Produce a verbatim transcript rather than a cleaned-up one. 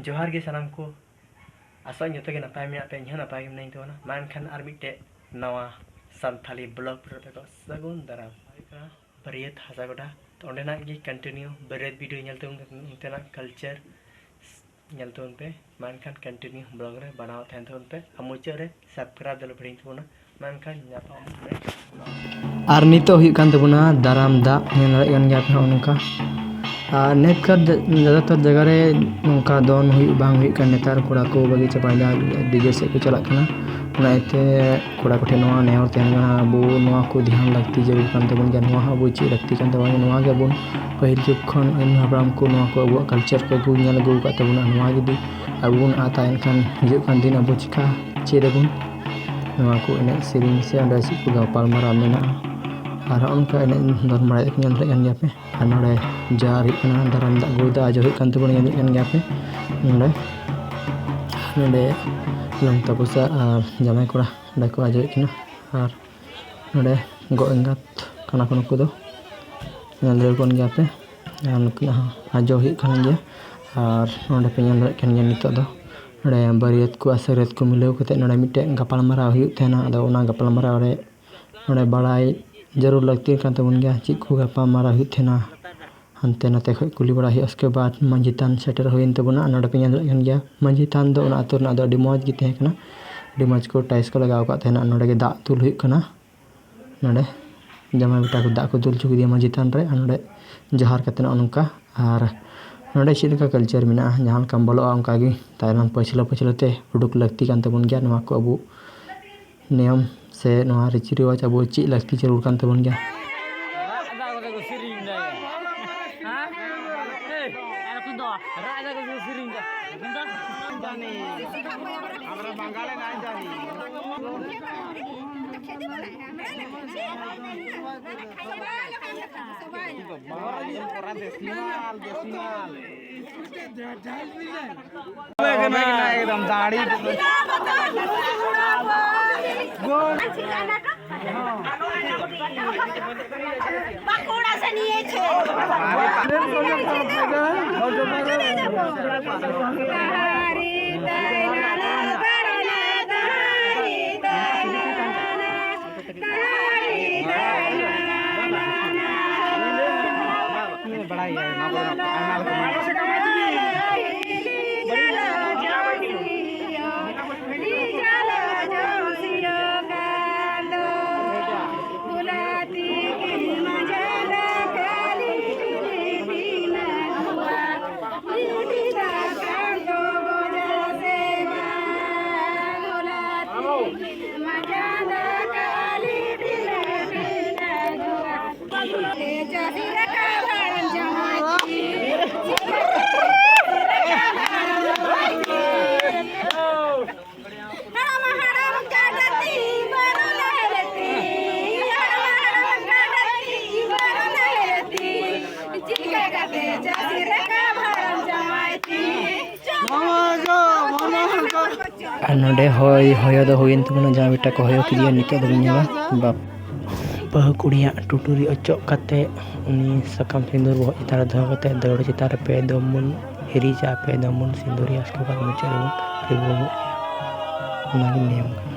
ᱡᱚᱦᱟᱨ ᱜᱮ ᱥᱟᱱᱟᱢ ᱠᱚ, ᱟᱥᱚᱜ ᱟᱹᱧ ᱡᱚᱛᱚ ᱜᱮ ᱱᱟᱯᱟᱭ ᱢᱮᱱᱟᱜ ᱯᱮᱭᱟ, ᱤᱧ ᱦᱚᱸ ᱱᱟᱯᱟᱭ ᱜᱮ ᱢᱮᱱᱟᱜ ᱛᱟᱵᱚᱱᱟ᱾ ᱢᱟ ᱮᱱᱠᱷᱟᱱ ᱟᱨ ᱢᱤᱫᱴᱮᱡ ᱱᱟᱣᱟ ᱥᱟᱱᱛᱷᱟᱞᱤ ᱵᱞᱚᱜ ᱯᱩᱨᱟᱹ ᱛᱟᱠᱚ ᱥᱟᱹᱜᱩᱱ ᱫᱟᱨᱟᱢ ᱦᱩᱭᱩᱜ ᱠᱟᱱᱟ ᱵᱟᱹᱨᱭᱟᱹᱛ ᱦᱟᱥᱟ ᱜᱚᱰᱟ᱾ ᱛᱚ ᱚᱸᱰᱮᱱᱟᱜ ᱜᱮ ᱠᱚᱱᱴᱤᱱᱤᱭᱩ ᱵᱟᱹᱨᱭᱟᱹᱛ ᱵᱷᱤᱰᱤᱭᱳ ᱧᱮᱞ ᱛᱟᱵᱚᱱ ᱯᱮ, ᱚᱱᱛᱮᱱᱟᱜ ᱠᱟᱞᱪᱟᱨ ᱧᱮᱞ ᱛᱟᱵᱚᱱ ᱯᱮ᱾ ᱢᱟ ᱮᱱᱠᱷᱟᱱ ᱠᱚᱱᱴᱤᱱᱤᱭᱩ ᱵᱞᱚᱜ ᱨᱮ ᱵᱮᱱᱟᱣ ᱛᱟᱦᱮᱱ ᱛᱟᱵᱚᱱ ᱯᱮ᱾ ᱟᱨ ᱢᱩᱪᱟᱹᱫ ᱨᱮ ᱥᱟᱵᱥᱠᱨᱟᱭᱤᱵ ᱫᱚ ᱟᱞᱚ ᱯᱮ ᱦᱤᱲᱤᱧ ᱛᱟᱵᱚᱱᱟ᱾ ᱢᱟ ᱮᱱᱠᱷᱟᱱ ᱧᱟᱯᱟᱢ ᱟᱵᱚᱱ ᱱᱮᱠᱥᱴ ᱵᱞᱚᱜ᱾ ᱟᱨ ᱱᱤᱛᱚᱜ ᱦᱩᱭᱩᱜ ᱠᱟᱱ ᱛᱟᱵᱚᱱᱟ ᱫᱟᱨᱟᱢ ᱫᱟᱜ, ᱧᱮᱞ ᱫᱟᱲᱮᱭᱟᱜ ᱠᱟᱱ ᱜᱮᱭᱟ ᱯᱮ ᱦᱚᱸᱜᱼᱚ ᱱᱚᱝᱠᱟ᱾ ᱟᱨ ᱱᱮᱛᱟᱨ ᱡᱟ-, ᱡᱟᱫᱟᱛᱚᱨ ᱡᱟᱭᱜᱟ ᱨᱮ ᱱᱚᱝᱠᱟ ᱫᱚᱱ ᱦᱩᱭᱩᱜ ᱵᱟᱝ ᱦᱩᱭᱩᱜ ᱠᱟᱱᱟ, ᱱᱮᱛᱟᱨ ᱠᱚᱲᱟ ᱠᱚ ᱵᱟᱹᱜᱤ ᱪᱟᱵᱟᱭᱮᱫᱟ, ᱰᱤᱡᱮ ᱥᱮᱫ ᱠᱚ ᱪᱟᱞᱟᱜ ᱠᱟᱱᱟ᱾ ᱚᱱᱟ ᱤᱭᱟᱹᱛᱮ ᱠᱚᱲᱟ ᱠᱚᱴᱷᱮᱱ ᱱᱚᱣᱟ ᱱᱮᱦᱚᱨ ᱛᱟᱦᱮᱱ ᱠᱟᱱᱟ, ᱟᱵᱚ ᱱᱚᱣᱟ ᱠᱚ ᱫᱷᱮᱭᱟᱱ ᱞᱟᱹᱠᱛᱤ ᱡᱟᱹᱨᱩᱲ ᱠᱟᱱ ᱛᱟᱵᱚᱱ ᱜᱮᱭᱟ, ᱱᱚᱣᱟ ᱦᱚᱸ ᱟᱵᱚ ᱪᱮᱫ ᱞᱟᱹᱠᱛᱤ ᱠᱟᱱ ᱛᱟᱵᱚᱱᱟ᱾ ᱱᱚᱣᱟ ᱜᱮ ᱟᱵᱚ ᱯᱟᱹᱦᱤᱞ ᱡᱩᱜᱽ ᱠᱷᱚᱱ ᱟᱹᱭᱩᱨ ᱦᱟᱯᱲᱟᱢ ᱠᱚ ᱱᱚᱣᱟ ᱠᱚ ᱟᱵᱚᱣᱟᱜ ᱠᱟᱞᱪᱟᱨ ᱠᱚ ᱟᱹᱜᱩ, ᱧᱮᱞ ᱟᱹᱜᱩ ᱟᱠᱟᱫ ᱛᱟᱵᱚᱱᱟ᱾ ᱱᱚᱣᱟ ᱡᱩᱫᱤ ᱟᱵᱚ ᱵᱚᱱ ᱟᱫᱟ, ᱮᱱᱠᱷᱟᱱ ᱦᱤᱡᱩᱜ ᱠᱟᱱ ᱫᱤᱱ ᱟᱵᱚ ᱪᱤᱠᱟ ᱪᱮᱫ ᱟᱵᱚᱱ? ᱱᱚᱣᱟ ᱠᱚ ᱮᱱᱮᱡ ᱥᱮᱨᱮᱧ ᱥᱮ ᱚᱸᱰᱮ ᱪᱮᱫ ᱠᱚ ᱜᱟᱯᱟᱞ ᱢᱟᱨᱟᱣ ᱢᱮᱱᱟᱜᱼᱟ᱾ ᱟᱨ ᱦᱚᱸᱜᱼᱚ ᱱᱚᱝᱠᱟ ᱮᱱᱮᱡ ᱫᱚᱱ ᱵᱟᱲᱟᱭᱮᱫ ᱠᱚ ᱧᱮᱞ ᱫᱟᱲᱮᱭᱟᱜ ᱠᱟᱱ ᱜᱮᱭᱟ ᱯᱮ᱾ ᱟᱨ ᱱᱚᱰᱮ ᱡᱟᱨ ᱦᱩᱭᱩᱜ ᱠᱟᱱᱟ, ᱫᱟᱨᱟᱢ ᱫᱟᱜ ᱜᱩᱲ ᱫᱟᱜ ᱟᱡᱚ ᱦᱩᱭᱩᱜ ᱠᱟᱱ ᱛᱟᱵᱚᱱᱟ, ᱧᱮᱞ ᱫᱟᱲᱮᱭᱟᱜ ᱠᱟᱱ ᱜᱮᱭᱟ ᱯᱮ᱾ ᱱᱚᱰᱮ, ᱱᱚᱰᱮ ᱞᱚᱝᱛᱟ ᱯᱚᱥᱟ ᱟᱨ ᱡᱟᱶᱟᱭ ᱠᱚᱲᱟ ᱚᱸᱰᱮ ᱠᱚ ᱟᱡᱚᱭᱮᱫ ᱠᱟᱱᱟ᱾ ᱟᱨ ᱱᱚᱰᱮ ᱜᱚ ᱮᱸᱜᱟᱛ ᱠᱟᱱᱟ ᱠᱚ ᱱᱩᱠᱩ ᱫᱚ, ᱧᱮᱞ ᱫᱟᱲᱮᱭᱟᱠᱚ ᱠᱟᱱ ᱜᱮᱭᱟ ᱯᱮ᱾ ᱟᱨ ᱱᱩᱠᱤᱱᱟᱜ ᱦᱚᱸ ᱟᱡᱚ ᱦᱩᱭᱩᱜ ᱠᱟᱱ ᱜᱮᱭᱟ᱾ ᱟᱨ ᱱᱚᱰᱮ ᱯᱮ ᱧᱮᱞ ᱫᱟᱲᱮᱭᱟᱜ ᱠᱟᱱ ᱜᱮᱭᱟ, ᱱᱤᱛᱚᱜ ᱫᱚ ᱱᱚᱰᱮ ᱵᱟᱹᱨᱭᱟᱹᱛ ᱠᱚ ᱟᱨ ᱥᱟᱹᱨᱭᱟᱹᱛ ᱠᱚ ᱢᱤᱞᱟᱹᱣ ᱠᱟᱛᱮ ᱱᱚᱰᱮ ᱢᱤᱫᱴᱮᱡ ᱜᱟᱯᱟᱞ ᱢᱟᱨᱟᱣ ᱦᱩᱭᱩᱜ ᱛᱟᱦᱮᱱᱟ᱾ ᱟᱫᱚ ᱚᱱᱟ ᱜᱟᱯᱟᱞ ᱢᱟᱨᱟᱣ ᱨᱮ ᱱᱚᱰᱮ ᱵᱟᱲᱟᱭ ᱡᱟᱹᱨᱩᱲ ᱞᱟᱹᱠᱛᱤ ᱠᱟᱱ ᱛᱟᱵᱚᱱ ᱜᱮᱭᱟ, ᱪᱮᱫ ᱠᱚ ᱜᱟᱯᱟᱞ ᱢᱟᱨᱟᱣ ᱦᱩᱭᱩᱜ ᱛᱟᱦᱮᱱᱟ᱾ ᱦᱟᱱᱛᱮ ᱱᱟᱛᱮ ᱠᱷᱚᱡ ᱠᱩᱞᱤ ᱵᱟᱲᱟ ᱦᱩᱭᱩᱜᱼᱟ᱾ ᱩᱥᱠᱮ ᱵᱟᱫ ᱢᱟᱹᱡᱷᱤ ᱛᱷᱟᱱ ᱥᱮᱴᱮᱨ ᱦᱩᱭᱮᱱ ᱛᱟᱵᱚᱱᱟ᱾ ᱟᱨ ᱱᱚᱰᱮ ᱯᱮ ᱧᱮᱞ ᱫᱟᱲᱮᱭᱟᱜ ᱠᱟᱱ ᱜᱮᱭᱟ, ᱢᱟᱹᱡᱷᱤ ᱛᱷᱟᱱ ᱫᱚ ᱚᱱᱟ ᱟᱹᱛᱩ ᱨᱮᱱᱟᱜ ᱫᱚ ᱟᱹᱰᱤ ᱢᱚᱡᱽ ᱜᱮ ᱛᱟᱦᱮᱸ ᱠᱟᱱᱟ, ᱟᱹᱰᱤ ᱢᱚᱡᱽ ᱠᱚ ᱴᱟᱭᱤᱞᱥ ᱠᱚ ᱞᱟᱜᱟᱣ ᱟᱠᱟᱫ ᱛᱟᱦᱮᱱᱟ᱾ ᱱᱚᱰᱮ ᱜᱮ ᱫᱟᱜ ᱫᱩᱞ ᱦᱩᱭᱩᱜ ᱠᱟᱱᱟ᱾ ᱱᱚᱰᱮ ᱡᱟᱶᱟᱭ ᱵᱮᱴᱟ ᱠᱚ ᱫᱟᱜ ᱠᱚ ᱫᱩᱞ ᱦᱚᱪᱚ ᱠᱮᱫᱮᱭᱟ ᱢᱟᱹᱡᱷᱤ ᱛᱷᱟᱱ ᱨᱮ, ᱟᱨ ᱱᱚᱰᱮ ᱡᱚᱦᱟᱨ ᱠᱟᱛᱮ ᱱᱚᱜᱼᱚ ᱱᱚᱝᱠᱟ᱾ ᱟᱨ ᱱᱚᱰᱮ ᱪᱮᱫ ᱞᱮᱠᱟ ᱠᱟᱞᱪᱟᱨ ᱢᱮᱱᱟᱜᱼᱟ, ᱡᱟᱦᱟᱸ ᱞᱮᱠᱟᱢ ᱵᱚᱞᱚᱜᱼᱟ ᱚᱱᱠᱟ ᱜᱮ ᱛᱟᱭᱱᱚᱢ ᱯᱟᱹᱪᱷᱞᱟᱹ ᱯᱟᱹᱪᱷᱞᱟᱹ ᱛᱮ ᱩᱰᱩᱠ ᱞᱟᱹᱠᱛᱤ ᱠᱟᱱ ᱛᱟᱵᱚᱱ ᱜᱮᱭᱟ᱾ ᱱᱚᱣᱟ ᱠᱚ ᱟᱵᱚ ᱱᱤᱭᱚᱢ ᱥᱮ ᱱᱚᱣᱟ ᱨᱤᱛᱤ ᱨᱮᱣᱟᱡᱽ ᱟᱵᱚ ᱪᱮᱫ ᱞᱟᱹᱠᱛᱤ ᱡᱟᱹᱨᱩᱲ ᱠᱟᱱ ᱛᱟᱵᱚᱱ ᱜᱮᱭᱟ᱾ ᱨᱟᱜ ᱮᱫᱟ ᱠᱚ ᱥᱮᱨᱮᱧ ᱮᱫᱟ᱾ ᱦᱮᱸ? ᱮᱭ, ᱟᱨ ᱠᱚ ᱫᱚ ᱨᱟᱜ ᱮᱫᱟ ᱠᱚ ᱥᱮᱨᱮᱧ ᱮᱫᱟ᱾ ᱡᱟᱱᱤ, ᱟᱢᱨᱟ ᱵᱟᱝᱜᱟᱞ ᱮ ᱱᱟᱭ ᱡᱟᱱᱤ᱾ ᱵᱟᱵᱟ, ᱮᱠᱫᱚᱢ ᱯᱩᱨᱟ ᱫᱮᱥᱤ ᱢᱟᱞ, ᱫᱮᱥᱤ ᱢᱟᱞ᱾ ᱮᱠᱫᱚᱢ ᱫᱟᱲᱤ᱾ ᱵᱟᱸᱠᱩᱲᱟ ᱥᱮ ᱱᱤᱭᱟᱹ ᱪᱷᱮ᱾ ᱟᱨ ᱱᱚᱰᱮ ᱦᱚᱭ, ᱦᱚᱭᱚ ᱫᱚ ᱦᱩᱭᱮᱱ ᱛᱟᱵᱚᱱᱟ, ᱡᱟᱶᱟᱭ ᱵᱮᱴᱟ ᱠᱚ ᱦᱚᱭᱚ ᱠᱮᱫᱮᱭᱟ᱾ ᱱᱤᱛᱚᱜ ᱫᱚᱵᱚᱱ ᱧᱮᱞᱟ ᱵᱟᱯ-, ᱵᱟᱹᱦᱩ ᱠᱩᱲᱤᱭᱟᱜ ᱴᱩᱴᱩᱨᱤ ᱚᱪᱚᱜ ᱠᱟᱛᱮ ᱩᱱᱤ ᱥᱟᱠᱟᱢ ᱥᱤᱸᱫᱩᱨ ᱵᱚᱦᱚᱜ ᱪᱮᱛᱟᱱ ᱨᱮ ᱫᱚᱦᱚ ᱠᱟᱛᱮ ᱫᱟᱹᱣᱲᱟᱹ ᱪᱮᱛᱟᱱ ᱨᱮ ᱯᱮ ᱫᱚᱢ ᱵᱚᱱ ᱦᱤᱨᱤᱡᱟ, ᱯᱮ ᱫᱚᱢ ᱵᱚᱱ ᱥᱤᱸᱫᱩᱨᱤᱭᱟ, ᱩᱥᱠᱮ ᱵᱟᱫ ᱢᱩᱪᱟᱹᱫ ᱨᱮᱵᱚᱱ ᱨᱩᱣᱟᱹᱲᱚᱜᱼᱟ᱾ ᱚᱱᱟᱜᱮ ᱱᱤᱭᱚᱢ ᱠᱟᱱᱟ᱾